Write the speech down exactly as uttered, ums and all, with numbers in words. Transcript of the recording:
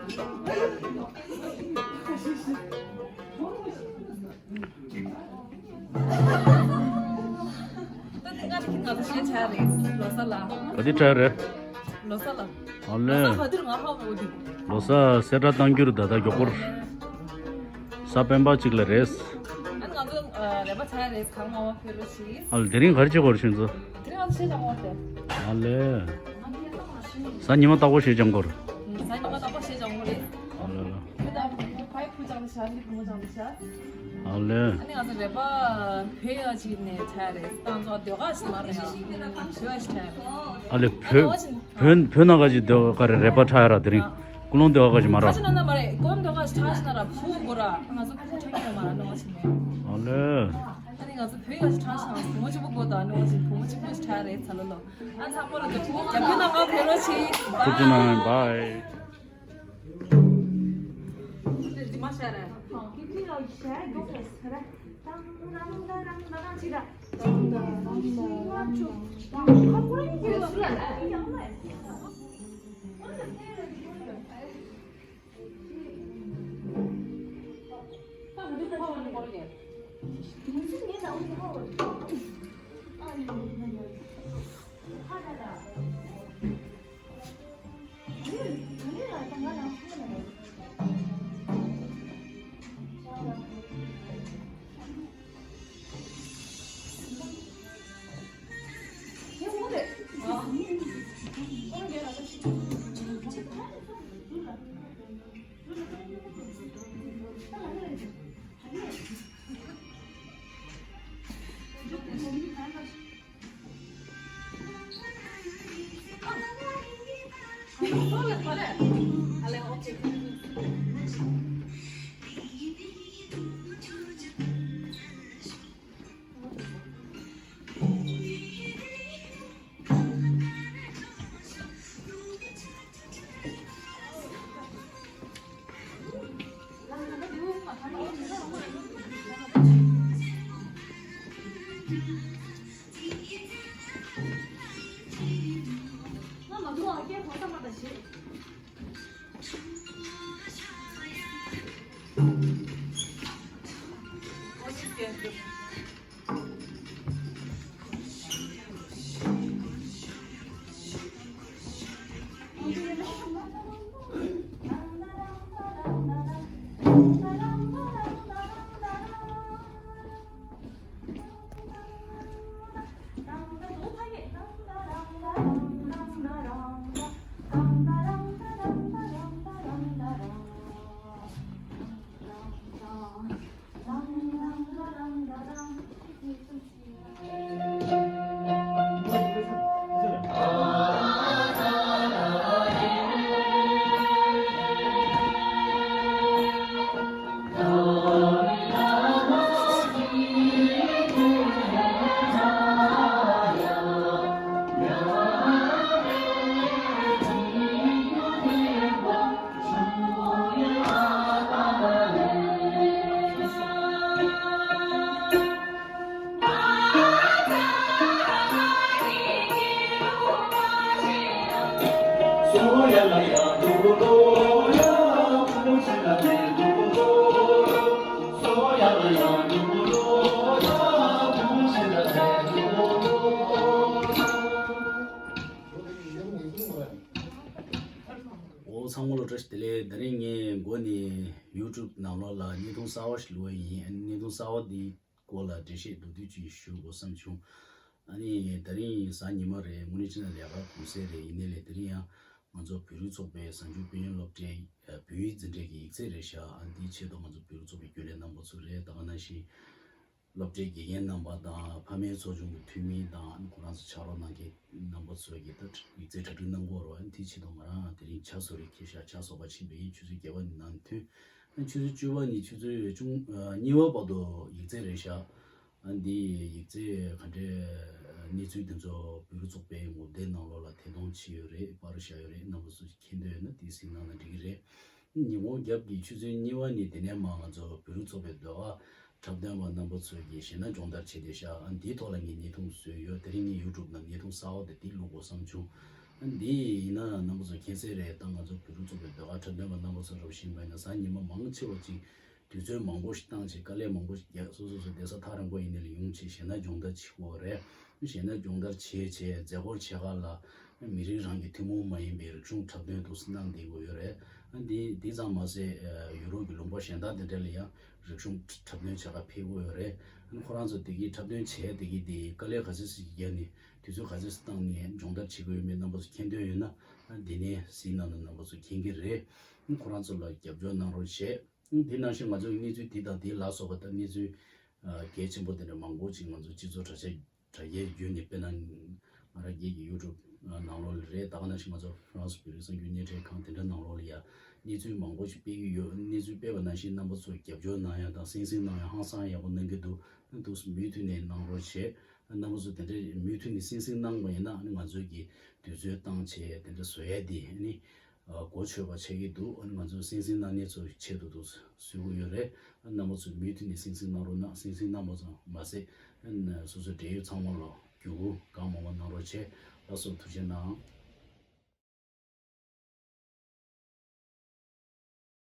ད་དེ་སྔ་ཕྱི་ང་ཚོ་གཞས་ཆགས་རེད་ལོ་གསར་ལ། ག་དུས་ཆགས་རེད། ལོ་གསར་ལ། ཨ་ལས། ལོ་གསར་ག་དུས་ང་ཧ་གོ་འདུག་ལོ་གསར་གསལ་བསྒྲགས་གཏང་རྒྱུ་རེད། ད་ལྟ་མགྱོགས་པོར། གཟའ་སྤེན་པ་གཅིག་ལ་རེད། ཨ་ནི་ང་ཚོ་ཨ་རེ་བ་ཆགས་རེད། གང་མང་བ་ཕེབས་རོགས་གྱིས། ཨ་ལས། དེ་རིང་ག་རེ་བྱེད་དགོས་རེད་ཁྱེད་ཚོ། དེ་རིང་ང་ཚོ་གཞས་སྦྱང་དགོས་རེད། ཨ་ལས། གཟའ་ཉི་མ་རྟག་པར་གཞས་སྦྱང་དགོས་རེད། གཟའ་ཉི་མ་རྟག་པར་གཞས་སྦྱང་དགོས་རེད། ཨ་ལས། ཁྱོད་ད་ཕ་ཡི་བུ་སྦྱང་ཤག་ནི་བུ་མོ་སྦྱང་ཤག་ཨ་ལས། ཨ་ནི་ང་ཚོ་རེ་བ་བོད་ཡ་ཅིག་ནས་ཆགས་རེད། ཏང་ཚོ་ཟློས་གར་ཞིག་མ་རེད་ཡ། བོད་ཡ་ཞིག་ཆགས་རེད། ཨ་ལས། བོད་བོད་བོད་ནང་ག་ཅིག་ཟློས་གར་རེ་བ་ཆགས་ཡ་ར། དེ་རིང་ཀུན་སློང་ཟློས་གར་ག་ཅིག་མ་ར། ཆགས་ན་ན་མ་རེད། ཀུན་ཟློས་གར་ཞིག་ཆགས་ཤི་ན་ར་བུ་གོ་ར། ང་ཚོ་བུ་ཆགས་ཀྱི་ཡོད་མ་ར་ནོ་ཞིག་ནས། ཨ་ལས། ཨ་ནི་ང་ཚོ་བོད་ཡ་ཞིག་ཆགས་ཤི་ན་བུ་མོ་གཅིག་པུ་གོ་དང་ནོ་ཞིག་བུ་མོ་གཅིག་པུ་ཞིག་ཆགས་རེད་ཚ་ལོ་ལོ། ཨ་ཚང་མ་ལ་རྒྱབ་སྐྱོར་གནང་ག་ཕེབས་རོགས་གྱིས། ཐུགས་རྗེ་གནང་། བྷའི། འོ་ཚང་མ་ལ་བཀྲ་ཤིས་བདེ་ལེགས། དེ་རིང་ངས་མགོ་ནས་ཡུ་ཊུབ་ནང་ལོགས་ལ་བརྙན་ཐུང་གསར་བ་ཞིག་བླུགས་པ་ཡིན། ཨ་ནི་བརྙན་ཐུང་གསར་བ་འདིའི་སྐོར་ལ་འགྲེལ་བཤད་མདོར་བསྡུས་ཅིག་ཞུ་དགོས་བསམ་བྱུང་། ཨ་ནི་དེ་རིང་གཟའ་ཉི་མ་རེད། དངོས་གནས་བྱས་ན་ལས་ཀ་གུང་སེང་རེད། ཡིན་ནའི་ལས་དེ་རིང་ཡང་ང་ཚོ་བོད་རིགས་ཚོགས་པའི་གཟའ་མཇུག་དཔལ་ཡོན་སློབ་གྲྭའི་བོད་ཡིག་འཛིན་གྲྭའི་གི་ཡིག་ཚད་རེད་ཤག་ཨ་འདིའི་ཆེད་དུ་ང་ཚོ་བོད་རིགས་ཚོགས་པའི་རྒྱུན་ལས་རྣམ་པ་ཚོ་རེད། ད་ག་ནང་བཞིན་སློབ་གྲྭའི་དགེ་རྒན་རྣམ་པ་དང་ཕ་མའི་ཚོགས་ཆུང་གི་འཐུས་མི་དང་ཁོ་རང་ཚོ་ཕྱག་རོགས་གནང་མཁན་རྣམ་པ་ཚོས་ཀྱིས་ད་ཡིག་ཚད་གྲ་སྒྲིག་གནང་གི་ཡོད་རེད། ཨ་ནི་དེའི་ཆེད་དུ་ང་རང་དེ་རིང་ཇ་བཟོ་རེ་འཁྱེར་ཤག་ཇ་བཟོ་བར་ཕྱིན་པ་ཡིན། ཆུ་ཚོད་བརྒྱད་པ་ནས་ནང་ཐོན། ཨ་ནི་ཆུ་ཚོད་བཅུ་པ་ནས་ཆུ་ཚོད་བཅུ་གཉིས་པ་བར་དུ་ཡིག་ཚད་རེད་ཤག་ཨ་ནི་འདི་ཡིག་ཚད་ག་འདྲའི་གནས་ཚུལ་དེ་ཚོ་བོད་རིགས་ཚོགས་པའི་ངོ་དེབ་ནང་ལོགས་ལ་ཐད་གཏོང་བྱས་ཡོད་རེད། པར་བཞག་ཡོད་རེད། རྣམ་པ་ཚོ་མཁྱེན་འདོད་ཡོད་ན་དེ་གཟིགས་གནང་ན་འགྲིག་གི་རེད། ཉིན་གུང་རྒྱབ་ཀྱི་ཆུ་ཚོད་གཉིས་པ་ནས་དེ་ནས་མར་ང་ཚོ་བོད་རིགས་ཚོགས་པའི་ཟློས་གར་འཁྲབ་སྟོན་པ་རྣམ་པ་ཚོས་ཀྱིས་གཞས་སྣ་སྦྱོང་བརྡར་བྱས་བསྡད་ཤག་ཨ་འདིའི་ཐོག་ལ་ངས་བརྙན་ཐུང་བཟོས་ཡོད། དེ་རིང་ངས་ཡུ་ཊུབ་ནང་བརྙན་ཐུང་གསར་པ་དེ་འདི་བླུག་དགོས་བསམ་བྱུང་། འདི་ཡིན་ན་རྣམ་པ་ཚོ་མཁྱེན་གསལ་རེད། ད་ང་ཚོ་བོད་ཕྲུག་ཚོགས་པའི་ཟློས་གར་འཁྲབ་སྟོན་པ་རྣམ་པ་ཚོ་རུ་བཞིན་པ་ཡིན་ན་གཟའ་ཉི་མ་མང་ཆེ་བ་ཅིག་དུས་ཚོད་མང་པོ་ཞིག་བཏང་བྱས་དཀའ་ལས་མང་པོ་ཞིག་རྒྱག་སོ་སོ་སོ་སྡོད་ས་ཐག་རིང་པོ་ཡིན་ནའི་ཡོང་བྱས་གཞས་སྣ་སྦྱོང་བརྡར་བྱེད་དགོས་རེད། གཞས་སྣ་སྦྱོང་བརྡར་བྱས་བྱས་མཛད་སྒོར་ཆེ་ཁག་ལ་མི་རིགས་རང་གི་ཐུན་མོང་མ་ཡིན་པའི་རིག་གཞུང་འཁྲབ་སྟོན་འདུག་སེ་གནང་བསྡད་དགོས་ཡོད་རེད། འདི་འདི་ཙམ་མ་ཟད་ཡུ་རོབ་ཀྱི་ལུང་པ་གཞན་དག་དེ་འདྲ་ལ་ཡང་རིག་གཞུང་འཁྲབ་སྟོན་བྱེད་ག་ཕེབས་དགོས་ཡོད་རེད། ཁོ་རང་ཚོ་དེ་གི་འཁྲབ་སྟོན་བྱས་དེ་གི་དེ་དཀའ་ལས་ག་ཚོད་ཅིག་བརྒྱབ་ནས་དུས་ཚོད་ག་ཚོད་ཅིག་བཏང་ནས་སྦྱོང་བརྡར་བྱེད་དགོས་ཡོད་མེད་རྣམ་པ་ཚོ་མཁྱེན་འདོད་ཡོད་ན་འདི་ནས་གཟིགས་གནང་ན་རྣམ་པ་ཚོ་མཁྱེན་གྱི་རེད། ཁོ་རང་ཚོ་ལ་རྒྱབ་སྐྱོར་གནང་རོགས་བྱས། དེ་ནང་བཞིན་ང་ཚོའི་གནས་ཚུལ་འདི་དང་དེ་ལ་སོགས་པ་དང་གནས་ཚུལ་ཨ་གལ་ཆེན་པོ་དེ་འདྲ་མང་པོ་ཅིག་ང་ཚོ་སྤྱི་ཚོགས་དྲ་རྒྱའི་དྲ་རྒྱའི་བརྒྱུད་ནས་དཔེར་ན་ང་རང་རྒྱལ་གྱི་ཡུ་ཊུབ་ནང་ལོགས་ལ་རེད། ད་ག་ནང་བཞིན་ང་ཚོ་ཧྥ་རན་སི་བོད་རིགས་གསར་འགྱུར་བརྙན་འཕྲིན་ཁང་དེ་འདྲ་ནང་ལོགས་ལ་ཡ་གནས་ཚུལ་མང་པོ་ཞིག་སྤེལ་གྱི་ཡོད། གནས་ཚུལ་སྤེལ་བ་ནང་བཞིན་རྣམ་པ་ཚོ་རྒྱབ་སྐྱོར་གནང་ཡ་དང་གསན་གཟིགས་གནང་ཡ་ཧང་སང་ཡག་པོ་གནང་གི་འདུག་འདུག་མུ་མཐུད་ནས་གནང་རོགས་བྱེད། རྣམ་པ་ཚོ་དེ་འདྲ་མུ་མཐུད་ནས་གསན་གཟིགས་གནང་བ་ཡིན་ན་ང་ཚོས་ཀྱི་དུས་ཚོད་བཏང་བྱས་དེ་འདྲ་བཟོ་ཡ་དེ་ནི། གོ་ཆོད་པ་ཆགས་ཀྱི་འདུག་ཨ་ནི་ང་ཚོས་གསན་གཟིགས་གནང་མཁན་ཚོའི་ཆེད་དུ་འདུག་ཞུ་གི་ཡོད་རེད། རྣམ་པ་ཚོས་མུ་མཐུད་ནས་གསན་གཟིགས་གནང་རོགས་གནང་། གསན་གཟིགས་གནང་བ་ཙམ་མ་ཟད། སོ་སོའི་འབྲེལ་ཡོད་ཚང་མ་ལ་བརྒྱུད་སྐུར་གང་མང་མང་གནང་རོགས་བྱེད། ལགས་སོ། ཐུགས་རྗེ་གནང་།